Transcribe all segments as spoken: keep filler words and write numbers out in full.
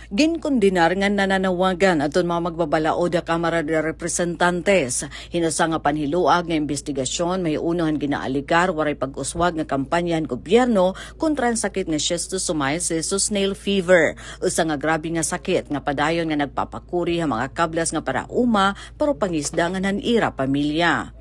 Ginkondenar ngan nananawagan adton mga magbabalaod ha Kamara de Representantes hin usa nga panhiluag nga imbestigasyon mahiuno han ginaalegar waray pag-uswag nga kampanya han gobyerno kontra han sakit nga schistosomiasis o snail fever, usa nga grabe nga sakit nga padayon nga nagpapakuri ha mga kablas nga parauma, parapangisda ngan han ira pamilya.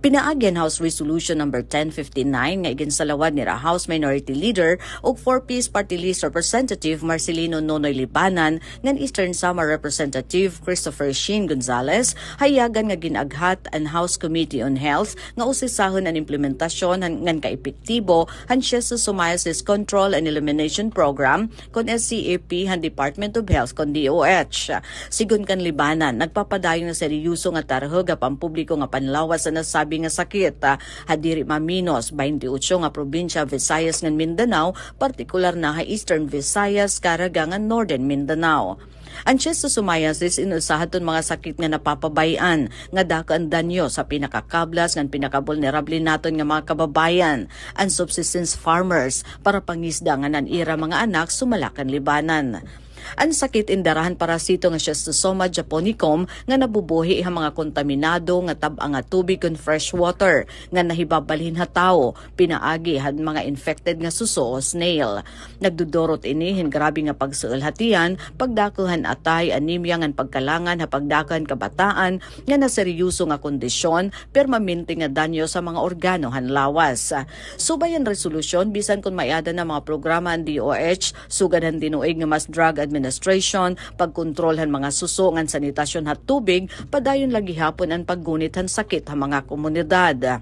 Pinaagi han House Resolution Number ten fifty-nine nga iginsalawad nira House Minority Leader ug four Ps Party List Representative Marcelino Nonoy Libanan ngan Eastern Samar Representative Christopher Sheen Gonzales, hayagan nga gin-aghat an House Committee on Health nga usisahon an implementasyon han, ngan kaepektibo han Schistosomiasis Control and Elimination Program kon S C E P han Department of Health kon D O H. Sigon kan Libanan, nagpapadayon nga seryoso nga tarhug ha pampubliko nga panlawas an nasabi nga sakit, ah, ha diri maminos baynte otso nga probinsya ha Visayas ngan Mindanao, partikular na ha Eastern Visayas, Caraga ngan Northern Mindanao. An schistosomiasis in usa hadton mga sakit nga napapabay-an nga dako an danyo sa pinakakablas ngan pinakabulnerable naton nga mga kababayan, an subsistence farmers, parapangisda ngan an ira mga anak sumala kan Libanan. An sakit in dara han parasito nga Schistosoma japonicum nga nabubuhi ha mga kontaminado nga tab-a nga tubig kon fresh water nga nahibabalhin ha tawo, pinaagi han mga infected nga suso o snail. Nagdudurot ini hin grabe nga pagsuol ha tiyan, pagdako han atay, anemia ngan pagkalangan ha pagdako han kabataan nga naseryoso nga kondisyon, permanente nga danyo sa mga organo han lawas. Subay an resolusyon, bisan kon may-ada na mga programa an D O H, sugad han tinuig nga mass drug administration, pagkontrol han mga suso ngan sanitasyon ha tubig, padayon la gihapon an paggunit han sakit ha mga komunidad.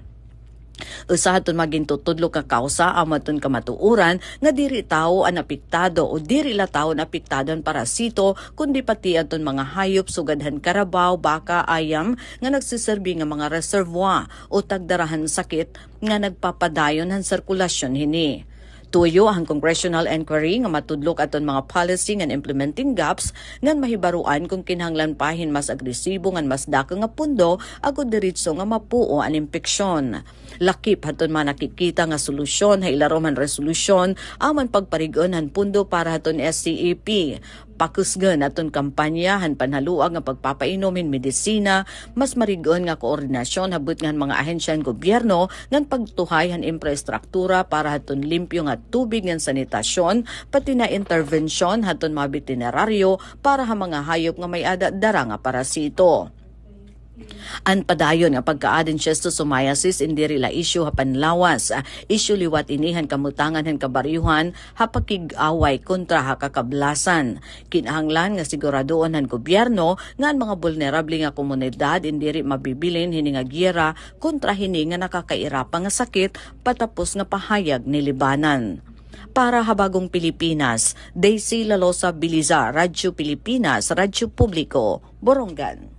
Usa hadton mga gintutudlok nga kawsa amo hadton kamatuoran nga diri tawo an apektado o diri la tawo an apektado han parasito, kundi pati adton mga hayop sugad han karabaw, baka, ayam nga nagsiserbi nga mga reservoir o tagdara han sakit nga nagpapadayon han sirkulasyon hini. Tuyo an congressional inquiry nga matudlok adton mga policy ngan implementing gaps ngan mahibaroan kon kinahanglan pa hin mas agresibo ngan mas dako nga pondo agod diretso nga mapuo an impeksyon. Lakip hadton mga nakikita nga solusyon ha ilarom han resolusyon amo an pagparig-on han pondo para hadton S C E P. Pakusgon adton kampanya han panhaluag nga pagpapainom hin medisina, mas marig-on nga koordinasyon ha butnga han mga ahensya han gobyerno ngan pagtuhay han impraestruktura para hadton limpyo nga tubig ngan sanitasyon, pati na interbensyon hadton mga betenararyo para ha mga hayop nga may-ada dara nga parasito. An padayon nga pagkaada hin schistosomiasis in diri la isyu ha panlawas, ah, isyu liwat ini han kamutangan han kabaryohan ha pakig-away kontra ha kakablasan. Kinahanglan nga siguradoon han gobyerno nga an mga bulnerable nga komunidad in diri mabibilin hini nga giyera kontra hini nga nakakairapa nga sakit, patapos nga pahayag ni Libanan. Para ha Bagong Pilipinas, Daisy Lalosa Bilizar, Radyo Pilipinas, Radyo Publiko, Borongan.